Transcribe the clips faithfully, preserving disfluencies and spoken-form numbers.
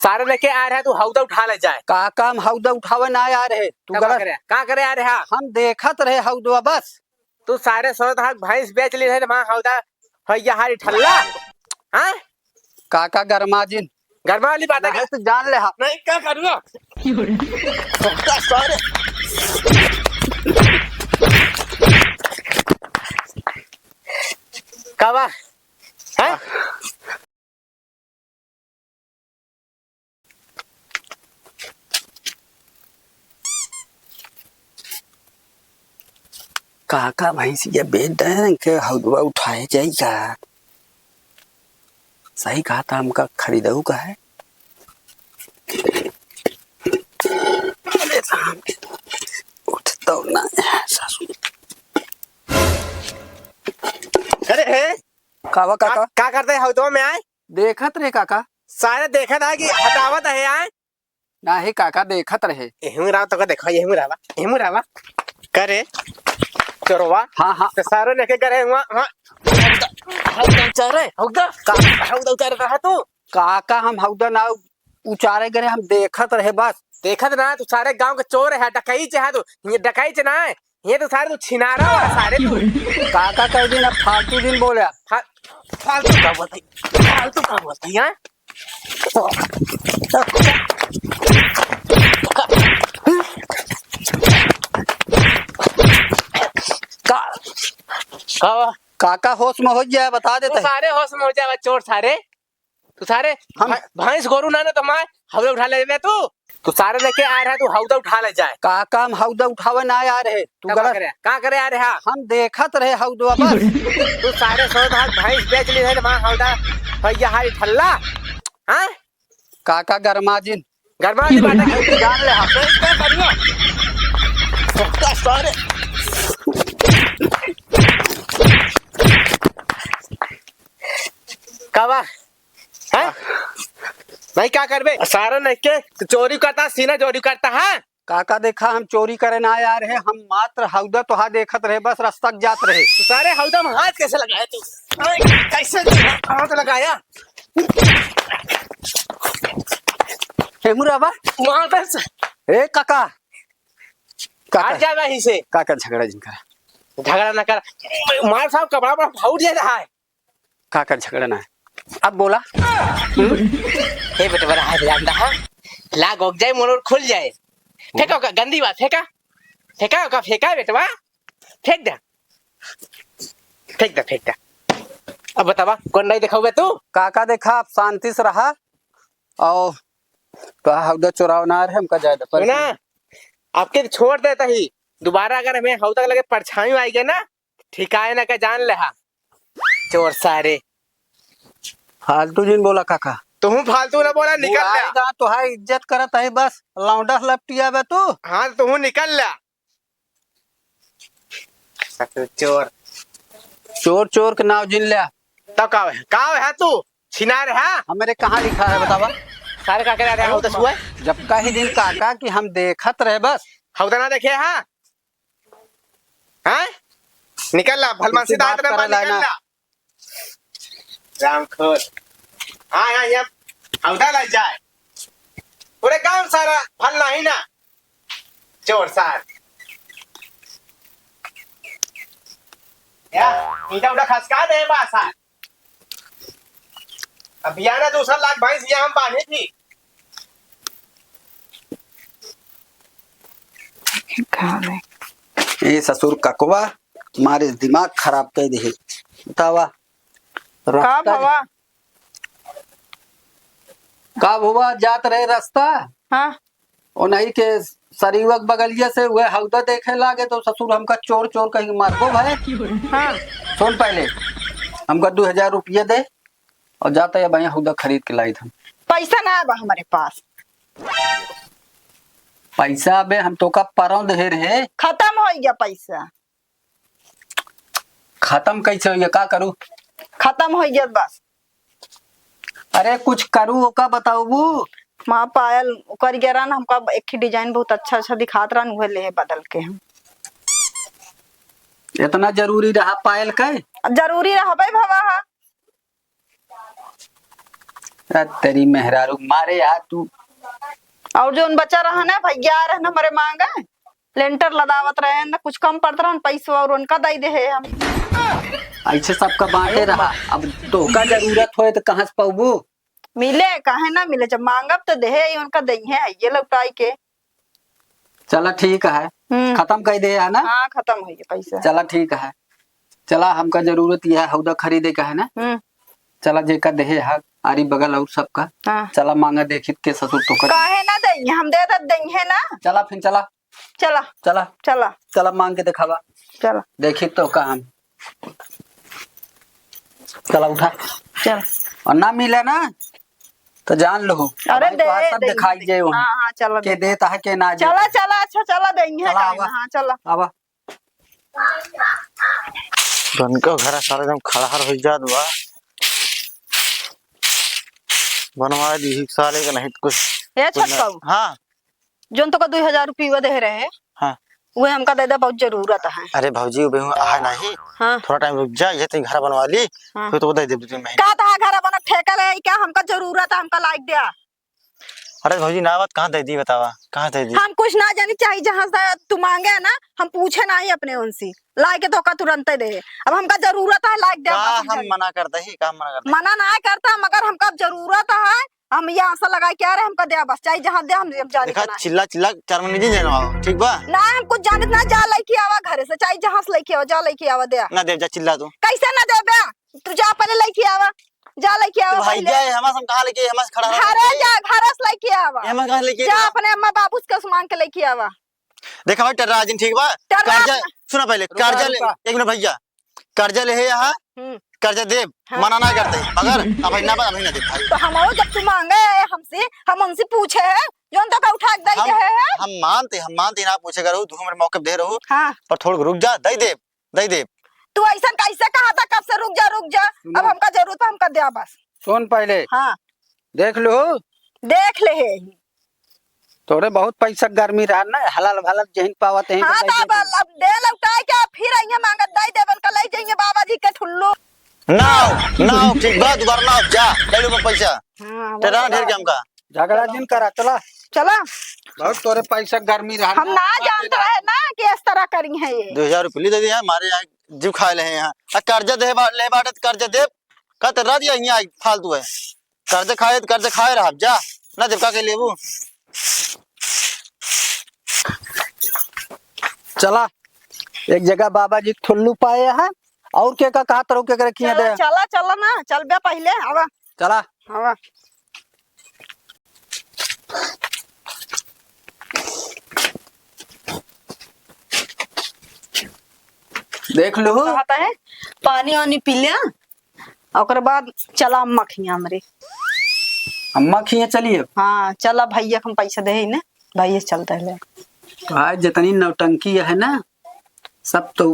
सारे लेके आ रहे, तू हौदा उठा ले जाए। काका, हम हौदा उठावे ना आ रहे, तू तब का गलत। करे, का करे आ रहे? हाँ, हम देखत रहे हौदवा बस। तू सारे सोचत हा भैंस बेच ली है, वहाँ हौदा है, यहाँ ठल्ला। हाँ? काका, गरमा जिन। गरमा वाली बात है नहीं क्या? तो जान ले हा। नहीं, क्या करूँगा? सारे। का बा? हैं? काका भैंसिया बेच दे, इनके हौदवा उठाए जाई का? सही कहा था, हमका खरीदऊ का है। अरे राम, उठ तो ना है सासू। अरे हे, का बा काका? का, का करते हौदवा में आए? देखत रहे काका। सारे देखत है कि हटावत है आए। नाही काका, देखत रहे। एहू रहा तो का देखा, एहू रहा, एहू रहा। करे, चोरवा। हाँ, हाँ। तो सारो लेके करे हुआ, हाँ। हौदा उचारे, हौदा। का हौदा उचारे रहा तू? काका, हम हौदा ना उचारे करे, हम देखत रहे बस। देखत ना, तू सारे गांव के चोर है, डकैत है तू। ये डकैत ना है, ये तो सारे तू छिनारा हो सारे तू। काका कह दिन, अब फालतू दिन बोले। फा-, फालतू का बोलते, फालतू का बोलते हैं? का, का, काका होश में हो जाए, बता देते तू हैं। सारे होश में हो जाए, चोर सारे। तू सारे हम भै-, भैंस गोरू ना, ना तो मैं हौदा उठा ले बे तू। तू सारे लेके आ रहा, तू हौदा उठा ले जाए। काका, हम हौदा उठावे ना आ रहे, तू तब का गलत। करे? का करे आ रहे? हाँ। हम देखत रहे हौदवा बस। तू सारे सोच हा भैंस बेच ली है, वहाँ हौदा है, यहाँ ठल्ला। हाँ? काका, गरमा जिन। गरमा वाली बात है क्या? जान ले हा। तो क्या करूँगा? का सारे। का बा? हैं? नहीं, का करबे? सारा नहीं के, तो चोरी करता, सीना चोरी करता है। काका, देखा, हम चोरी करे ना आ रहे, हम मात्र हौदा तोहा देखत रहे, बस रस्ता के जात रहे। तो सारे हौदा में हाथ कैसे लगाया तू? अरे, कैसे तू हाथ लगाया? ए मुराबा। वहाँ पे से। ए काका। काका। हट जा वहीं से। काका, झगड़ा जिन करा। झगड़ा ना कर। मार साहब, कपड़ा पर फाड़ दे रहा है। का कर झगड़ा ना है? अब बोला। हम्म? हे बेटवा, रहा है, जानता है? लाग उग जाए, मोर खुल जाए। फेंका ओका, गंदी बात, फेंका। फेंका ओका, फेंका बेटवा। फेंक दे। फेंक दे, फेंक दे। अब बतावा, कौन नहीं देखाओगे तू? काका देखा, आप शांति से रहा। और तो हौदा चोराव ना रहे, हमका जाए दे, सुना, परेशान। आपके छोड़ देता ही, दोबारा अगर हमें हौदा लगे परछाई आई गया ना, ठिकाए ना का जान ले हा, चोर सारे। फालतू जिन बोला काका। तुहू फालतू ना बोला, निकल ले। आएगा तो हाय इज्जत करत है बस, लौंडा लपटिया बे तू। हाँ, तुहू निकल ले। चोर। चोर, चोर के नाव जिन ले। तब का है? का है तू? छिनार है? हमरे कहाँ लिखा है बतावा? सारे का करे रहे हो दसुआ? जब कही दिन काका कि हम देखत रहे बस। हौदा ना देखे हा? हैं? निकल ला, भलमानसी दांत ना मार, निकल ला। रामखोर। हाँ, हाँ, ये हौदा ला जाए। पूरे गांव सारा फल नहीं ना। चोर सार। या, ईंटा उठा खसका दे बा सार। अब बियाना दूसरा लाख भैंस ये हम बांधी थी। ए ससुर ककवा मारे दिमाग खराब कर दे। बतावा। का रस्ता भवा? का भवा, जात रहे रस्ता? हाँ। ओ नहीं के सरीवक बगलिया से वह हौदा देखे लागे तो ससुर हमका चोर चोर कहीं मारबो भाई। हाँ। सुन पहले, हमका दो हजार रुपया दे और जाता है भाई हौदा खरीद के लाई हम। पैसा ना बा हमारे पास। पैसा बे हम तोका परौं दे रहे। खत्म हो गया पैसा। खत्म कैसे होइए, का करू? खत्म हो गया बस। अरे कुछ करू, ओका बताऊबू? माँ पायल उकर गया रहन, हमका एक ठे design बहुत अच्छा अच्छा दिखात रहन, उहे ले बदल के हम। इतना जरूरी रहा पायल के? जरूरी रहबे भवा हा। आ, तेरी मेहरारू मारे यार तू। और जौन बचा रहा ना, भैया आ रहे ना हमरे मांगे, लेंटर लदावत रहे ना, कुछ कम पड़त रहन पैसवा और उनका दई दे है हम। ऐसे सबका बांटे रहा, अब तोहका जरूरत होए तो कहाँ से पाउबू? मिले, काहे ना मिले, जब मांगब तो देहे ही उनका दई है, ये लौटाई के। चला ठीक है, हम्म। खत्म कर दे है ना? हाँ, खत्म है ये पैसा। चला ठीक है, चला हमका जरूरत यह हौदा खरीदे का है ना? हम्म। चला जेका देहे है आरी बगल और सबका। हाँ। चला मांगा देखित के ससुर तोहका। काहे ना दई, हम दे दे दई है ना। चला फिर चला। चला। चला। चला। चला मांग के देखावा। चला। देखित तोहका हम। चला उठा। चल। और ना मिले ना तो जान लो। अरे भाई दे, तोहार सब दे, दिखाई दे। जे वहाँ। हाँ, हाँ, चला के दे। देता है के ना देता। चला, चला, अच्छा चला देंगे चला, काहे आवा। ना, हाँ, चला। आवा। गनका घरा सारा एकदम खड़हर हो जात बा। बनवा दी साले के नहीं कुछ, ए कुछ ना। छोटकाऊ। हाँ। जोन तोका दुई हजार रुपया दे रहे, हाँ। उहे हमका दे दे, बहुत जरूरत है। अरे भौजी, उबे हुआ है नहीं। हाँ। थोड़ा टाइम रुक जा, ये तो घर बनवा ली, हाँ। फिर तो दे दे दो तीन महीने। का तहा घर बना ठेका ले, क्या हमका जरूरत है, हमका लाइक दे। अरे भौजी, ना बात कहाँ दे दी, बतावा, कहाँ दे दी? हम कुछ ना जानी, चाहे जहाँ से तू मांगे है ना, हम पूछे ना ही अपने उनसे, लाइके तोका तुरंते दे। अब हमका जरूरत है, लाइक दे, का बस हम हम जानी। मना करते ही, का हम मना करते ही? मना ना करता, मगर हमका अब जरूरत है, हम ये आशा लगाए क्या रहे, हमका दे बस, चाहे जहाँ दे, हम, हम जाने देखा, का ना। चिल्ला चिल्ला चार महीने नहीं जाना, ठीक बा? ना, हम कुछ जानित ना, जा लेके आवा घरे से, चाहे जहाँ से लेके आवा, जा लेके आवा, दे। ना देब, जा चिल्ला तू। कैसे ना देबे? तू जा पहले लेके आवा, जा लेके आवा तो भाई पहले। जा, हमारे हम कहाँ लेके, हमारे खड़ा रहा घरे भाई। जा, घरे से लेके आवा। ये हमारे कहाँ लेके जा आवा? अपने अम्मा बाबू से मांग के लेके आवा। देखा भाई, टर्रा जिन ठीक बा? टर्रा कर्जा, अपना सुना पहले, रुका, कर्जा ले, रुका। एक मिनट भैया, कर्जा ले है यहाँ, हम्म। कर्जा देब, हाँ। मना ना करते, मगर अभी ना बा, अभी ना देब भाई। तो हम जब तू मांगे है हमसे, हम उनसे पूछे है, जोन तोका उठा के दई हम, दे है। हम मानते, हम मानते ना पूछे करो, तू हमारे मौके पे दे रहो, हाँ। पर थोड़ा रुक जा, दई देब, दई देब। तू ऐसा कैसे कहा था कब से, "रुक जा, रुक जा"? सुनो। अब हमका जरूरत है, हमका दे बस। सुन पहले। हाँ। देख लो। देख ले है। तोरे बहुत पैसा गर्मी रहा ना, हलाल भलाल जहिन पावत है हाँ, तो दे तो अब, दे। अब दे लौटाए के, फिर अइहे मांगत, दई देबन का, लई जाइए बाबा जी के ठुल्लू। ना आओ, ना आओ, ठीक बा, दोबारा ना आओ, जा, ले लो पैसा। हाँ, तेरा ना ढेर के हमका। झगड़ा जिन करा, चला। चला। बहुत तोरे पैसा गर्मी रहा हम ना। ना जानत रहे ना कि इस तरह करी है ये। दो हजार रुपये दे दिया, हमारे यहाँ जीव खाए ले हैं यहाँ। आ, कर्जा दे बा-, ले बाटे त कर्जा दे। का तेरा दिया यहाँ आई फालतू है। कर्जा खाए त कर्जा खाए रहा, जा। ना देब का के लेबू। चला, एक जगह बाबा जी ठुल्लू पाए हैं, और के का कहत रहो, के करे किए चला, दे। चला, चला ना, चल बे पहले, आवा। चला। आवा। देख लो। कहता है, पानी वानी पी ले, ओकर बाद चला अम्मा खिया हमरे। अम्मा खिया चलिए। हाँ, चला भैया, हम पैसा दे ही ने, भैया चलता है ले। आज जितनी नौटंकी है ना, सब तो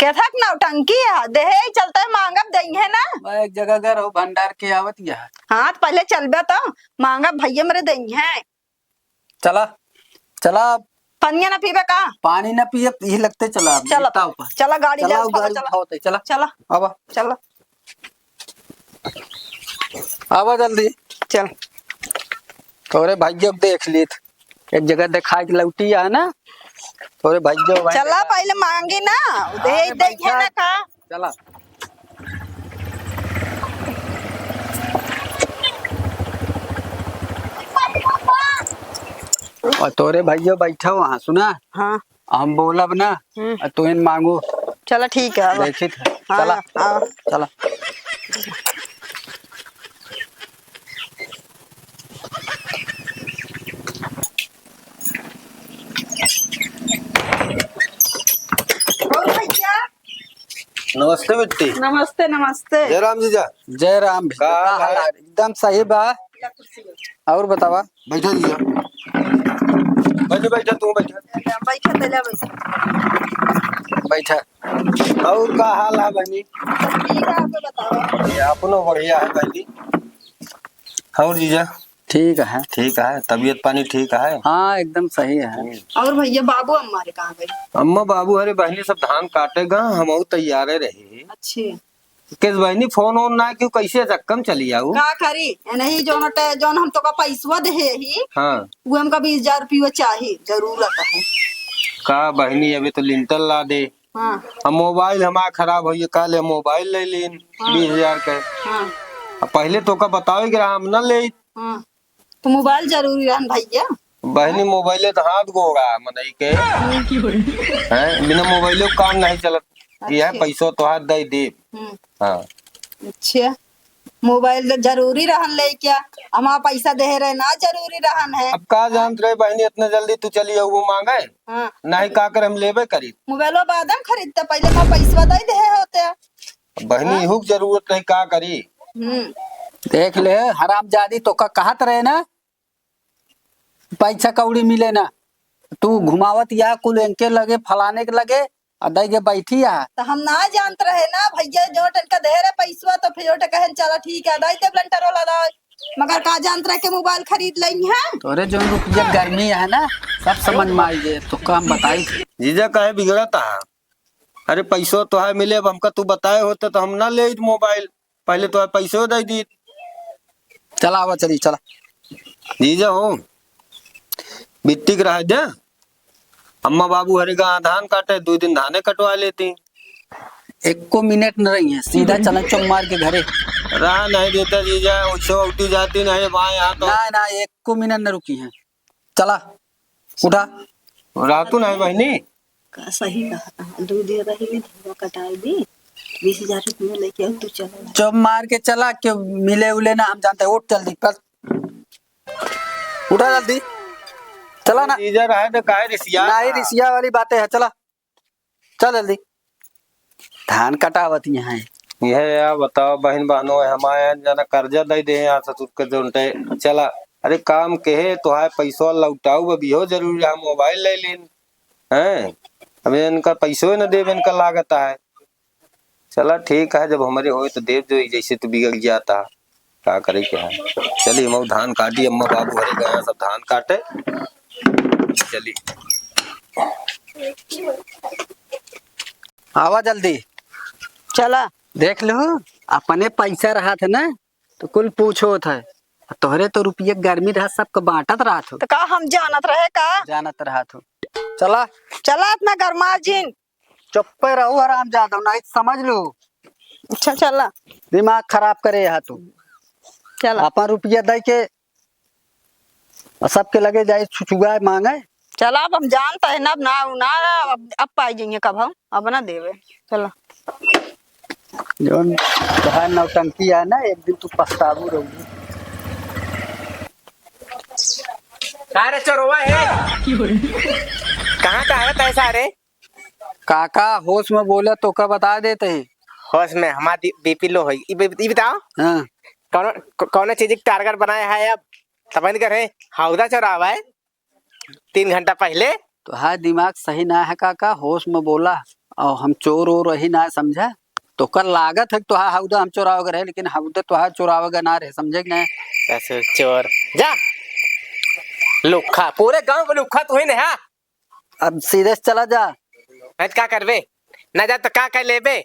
केथक नौटंकी है, देहे ही चलता है, मांगब देंगे ना। मैं एक जगह गए रहो, भंडार के आवत यह। हाँ, तो पहले चलबे तो मांगब, भैया मेरे देंगे। चला, चला। पनिया ना पीबे का? पानी ना पिए, यही लगते चला, चला, इतना ऊपर। चला, गाड़ी चला, ले, उठाओ, गाड़ी चला। उठाओ, ते चला। चला। आवा। चला। आवा जल्दी। चल। तोरे भाइयों को देख लीत। एक जगह दिखाई के लौटी है ना। तोरे भाइयों भाई चला, देखा। पहले मांगी ना, दे, आगे देखे बैठा। ना का। चला। और तोरे भाइयों बैठा वहाँ, सुना? हाँ। हम बोलब ना, हम्म। आ तू इन मांगू। चला ठीक है, आवा। देखित है। हाँ, चला। आवा। चला। और भैया? नमस्ते बिट्टी। नमस्ते, नमस्ते। जय राम जीजा। जय राम भैया। का हाल का हाल है? है? एकदम सही बा। और बतावा? बैठा जीजा। बैठा, बैठा, तू बैठा। बैठा, बैठा, बैठा। बैठा। और का हाल है बहनी? ठीक है, आप बताओ। ये अपनो बढ़िया है बहनी। और जीजा? ठीक है। ठीक है, तबीयत पानी ठीक है? हाँ, एकदम सही है। हम्म। और भैया, बाबू अम्मा रे कहाँ गए? अम्मा बाबू हरे बहनी सब धान काटे गा, हम और तैयारे रहे। अच्छे। किस बहिनी, फोन वोन ना क्यों, कैसे चक्कम चली आऊ? का करी, नहीं, जौन टे-, जौन हम तोका पैसवा देहे ही, हाँ। वो हमका बीस हजार रुपया चाही, जरूरत है। का बहिनी, अबे तो लिंटर ला दे। हाँ। अब मोबाइल हमार खराब होइए, काल हम मोबाइल ले लीन, हाँ। बीस हजार के। हाँ। अब पहले तोका बतावे के रहा, हम ना ले। हाँ। तो मोबाइल जरूरी रहन भैया। बहिनी, मोबाइले तो हाथ गोड़ा मनई के। हैं? बिना मोबाइलो काम नहीं चलत। यह अच्छा। पैसो तोहार दे देब। हम्म। हाँ। अच्छा, मोबाइल तो जरूरी रहन ले क्या? हमार पैसा देहे रहे ना, जरूरी रहन है। अब का जानत रहे बहिनी, इतना जल्दी तू चली आऊ मांगे? हाँ। नहीं का करे, हम लेबे करी। मोबाइलो बाद में खरीदते, पहले हमार पैसवा दे देहे होते। बहिनी, हाँ? इहू के जरूरत नहीं, का करी? हम्म। देख ले, हरामजादी, तोका कहत रहे ना, पैसा कौड़ी मिले ना, तू घुमावत या कुल इनके लगे, फलाने के लगे, आ दई के बैठी आ। तो हम ना जानत रहे ना भैया, जो टनका देहे रहे पैसवा, तो फिर जो टनका कहन, "चला ठीक है, दई देब लंटर वाला दई।" मगर का जानत रहे कि मोबाइल खरीद लेई है। तोरे जौन रुपया गर्मी है ना, सब समझ में आई गए, तो काम बताई। जीजा काहे बिगड़त है? अरे पैसो तोहार मिले, अब हमका तू बताए होते तो हम ना लेइत मोबाइल, पहले तोहार पैसो दे दीत। चला आवा, चली, चला। जीजा हो, बिट्टी के रहे दे, अम्मा बाबू हरे गाँव धान काटे, दो दिन धाने कटवा लेती। एको मिनट न रही है, सीधा चला चुप मार के घरे। रहा नहीं देता जीजा, उछो उठी जाती नहीं, वहाँ यहाँ तो। ना, ना, एको मिनट न रुकी है। चला, उठा। रहतू नहीं बहिनी? का सही कहा, दो दिन रही, धनवा कटाई दी, बीस हजार रुपया लेके आओ, तू चला। चुप मार के चला, क्यों मिले उले ना, हम जानते हैं। उठ जल्दी, पर उठा जल्दी, चला ना। जीजा रहे तो काहे रिसिया नहीं, था? रिसिया वाली बातें है, चला। चल जल्दी, धान कटावत यहाँ है। यह या बताओ बहिन बहनों, हमारे यहाँ जना कर्जा दे दे यहाँ ससुर के जोनटे। चला, अरे काम के है, तोहार पैसवा लौटाऊ, अब इहो जरूरी है, मोबाइल ले लेन। हैं? अब इनका पैसो न देवे, इनका लागत है। चला ठीक है, जब हमरे होए तो देव जो, जैसे तू बिगड़ जाता, का करे के है। चली हम धान काटी, अम्मा बाबू हरे गया सब धान काटे। चली। आवा जल्दी। चला। देख लो, अपने पैसा रहत है ना, तो कुल पूछो थे। तोहरे तो रुपये गर्मी रहत, सबके बांटत रहत हो। तो का हम जानत रहे का? जानत रहत हो। चला। चला, इतना गरमा जिन। चुप्पे रहो हरामजादा, नहीं समझ लो। अच्छा, चला। दिमाग खराब करे यहाँ तू। चला। अपन रुपया दे के और सबके लगे जाए छुछुआ मांगे। चला, अब हम जानता है ना, अब ना, ना, अब, अब पाई जाइए कब हम, अब ना देवे। चला। जौन तोहार नौटंकी है ना, एक दिन तू पछताबू रहोगी। का रे चोरवा है? कहाँ का है तैसा रे? काका, होश में बोला तो का बता देते हैं। होश में हमार बी-, बीपी लो है। ई बी-, ई बताओ, हाँ। कौन, कौन चीज की टारगेट बनाया है अब? तबन कर है, हौदा चोरावा है तीन घंटा पहले। तोहार दिमाग सही ना है काका, होश में बोला। और हम चोर ओर रही ना, समझा? तोका लागत है कि तोहार हौदा हम चोरावे रहे, लेकिन हौदा तोहार चोरावे ना रहे, समझे कि नहीं? ससुर चोर, जा। लुखा, पूरे गांव में लुखा तू ही नहीं, हाँ? अब सीधे से चला जा। आज का करबे? ना जा तो का कर लेबे?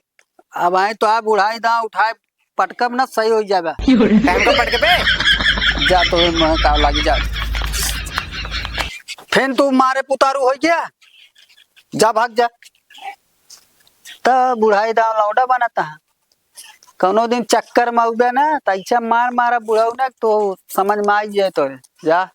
अब आए तो आ बुढ़ाई दांव उठाए पटकब ना सही हो जाबे। टाइम को पटकबे? जा तो मैं का लागी जा। फिर तू मारे पुतारू हो गया, जा भाग जा। त बुढ़ाई दांव लौंडा बनता है। कौनो दिन चक्कर में उबे ना, त ऐसा मार मारा बुढ़ऊ ना, तो समझ में आई जाए तोरे। जा।